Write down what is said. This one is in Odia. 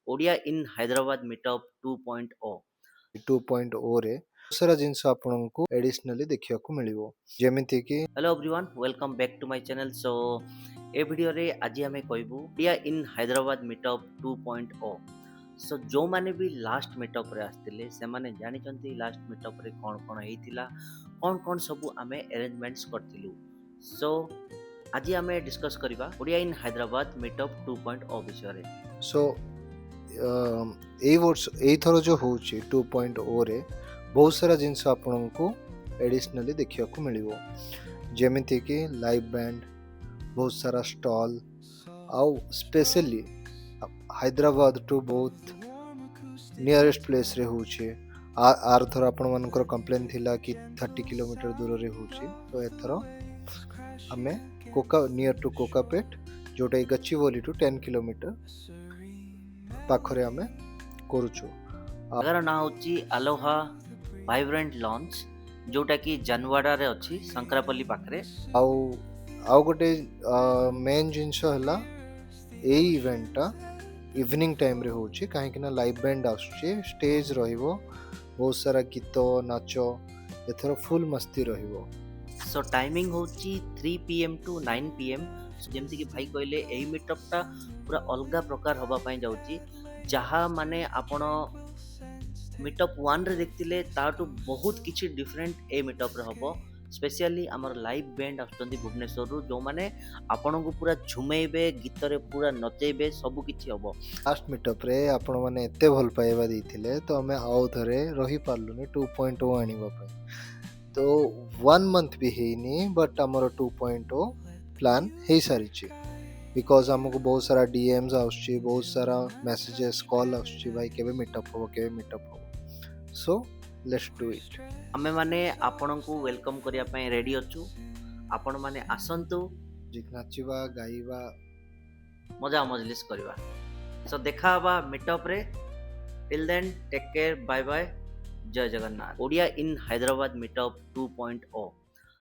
Odia in Hyderabad meetup 2.0। 2.0ରେ ସାରା ଜିନିଷ ଆପଣଙ୍କୁ ଏଡିସନାଲି ଦେଖିବାକୁ ମିଳିବ, ଯେମିତିକି Hello everyone, welcome back to my channel. So ଏ ଭିଡ଼ିଓରେ ଆଜି ଆମେ କହିବୁ Odia in Hyderabad meetup 2.0। So ଯେଉଁମାନେ ବି ଲାଷ୍ଟ ମିଟଅପ୍ରେ ଆସିଥିଲେ, ସେମାନେ ଜାଣିଛନ୍ତି ଲାଷ୍ଟ ମିଟଅପ୍ରେ କ'ଣ କ'ଣ ହେଇଥିଲା, କ'ଣ କ'ଣ ସବୁ ଆମେ ଆରେଞ୍ଜମେଣ୍ଟସ୍ କରିଥିଲୁ। ସୋ ଆଜି ଆମେ ଡିସ୍କସ୍ କରିବା Odia in Hyderabad meetup 2.0 ବିଷୟରେ। ସୋ ଏଇ ବର୍ଷ, ଏଇଥର ଯେଉଁ ହେଉଛି 2.0ରେ ବହୁତ ସାରା ଜିନିଷ ଆପଣଙ୍କୁ ଏଡିସନାଲି ଦେଖିବାକୁ ମିଳିବ, ଯେମିତିକି ଲାଇଭ୍ ବ୍ୟାଣ୍ଡ, ବହୁତ ସାରା ଷ୍ଟଲ୍ ଆଉ ସ୍ପେଶିଆଲି ହାଇଦ୍ରାବାଦଠୁ ବହୁତ ନିୟରେଷ୍ଟ ପ୍ଲେସ୍ରେ ହେଉଛି। ଆରଥର ଆପଣମାନଙ୍କର କମ୍ପ୍ଲେନ୍ ଥିଲା କି 30 କିଲୋମିଟର ଦୂରରେ ହେଉଛି, ତ ଏଥର ଆମେ କୋକା ନିୟର ଟୁ କୋକାପେଟ, ଯେଉଁଟାକି ଗଚିବୋଲିଠୁ 10 କିଲୋମିଟର ପାଖରେ ଆମେ କରୁଛୁ। ଜାଗାର ନାଁ ହେଉଛି ଆଲୋହା ଭାଇବ୍ରାଣ୍ଟ ଲାଉଞ୍ଜ, ଯେଉଁଟାକି ଜାନୱାଡ଼ାରେ ଅଛି, ଶଙ୍କରାପଲ୍ଲୀ ପାଖରେ। ଆଉ ଗୋଟେ ମେନ୍ ଜିନିଷ ହେଲା, ଏଇ ଇଭେଣ୍ଟଟା ଇଭିନିଂ ଟାଇମ୍ରେ ହେଉଛି, କାହିଁକି ନା ଲାଇଭ୍ ବ୍ୟାଣ୍ଡ ଆସୁଛି, ଷ୍ଟେଜ୍ ରହିବ, ବହୁତ ସାରା ଗୀତ, ନାଚ, ଏଥର ଫୁଲ୍ ମସ୍ତି ରହିବ। ସୋ ଟାଇମିଂ ହେଉଛି 3 PM to 9 PM। ଯେମିତିକି ଭାଇ କହିଲେ, ଏଇ ମିଟଅପ୍ଟା ପୁରା ଅଲଗା ପ୍ରକାର ହେବା ପାଇଁ ଯାଉଛି। ଯାହା ମାନେ ଆପଣ ମିଟଅପ୍ ୱାନ୍ରେ ଦେଖିଥିଲେ, ତାଠୁ ବହୁତ କିଛି ଡିଫରେଣ୍ଟ ଏ ମିଟଅପ୍ରେ ହେବ। ସ୍ପେଶିଆଲି ଆମର ଲାଇଭ୍ ବ୍ୟାଣ୍ଡ ଆସୁଛନ୍ତି ଭୁବନେଶ୍ୱରରୁ, ଯେଉଁମାନେ ଆପଣଙ୍କୁ ପୁରା ଝୁମେଇବେ, ଗୀତରେ ପୁରା ନଚେଇବେ, ସବୁ କିଛି ହେବ। ଲାଷ୍ଟ ମିଟଅପ୍ରେ ଆପଣମାନେ ଏତେ ଭଲ ପାଇବା ଦେଇଥିଲେ, ତ ଆମେ ଆଉ ଥରେ ରହିପାରିଲୁନି 2.0 ଆଣିବା ପାଇଁ। ତ ୱାନ୍ ମନ୍ଥ ବି ହେଇନି, ବଟ୍ ଆମର 2.0 ପ୍ଲାନ୍ ହେଇସାରିଛି, because ଆମକୁ ବହୁତ ସାରା ଡିଏମ୍ସ ଆସୁଛି, ବହୁତ ସାରା ମେସେଜେସ୍, କଲ୍ ଆସୁଛି, ଭାଇ କେବେ ମିଟଅପ୍ ହେବ, କେବେ ମିଟଅପ୍ ହେବ? So let's do it. ଆମେମାନେ ଆପଣଙ୍କୁ welcome କରିବା ପାଇଁ ରେଡ଼ି ଅଛୁ। ଆପଣମାନେ ଆସନ୍ତୁ। ନାଚିବା, ଗାଇବା, ମଜା ମଜଲିସ୍ କରିବା। ସୋ ଦେଖା ହେବା ମିଟଅପ୍ରେ। Till then, take care, bye bye, Jay Jagannath. Odia in Hyderabad meetup 2.0।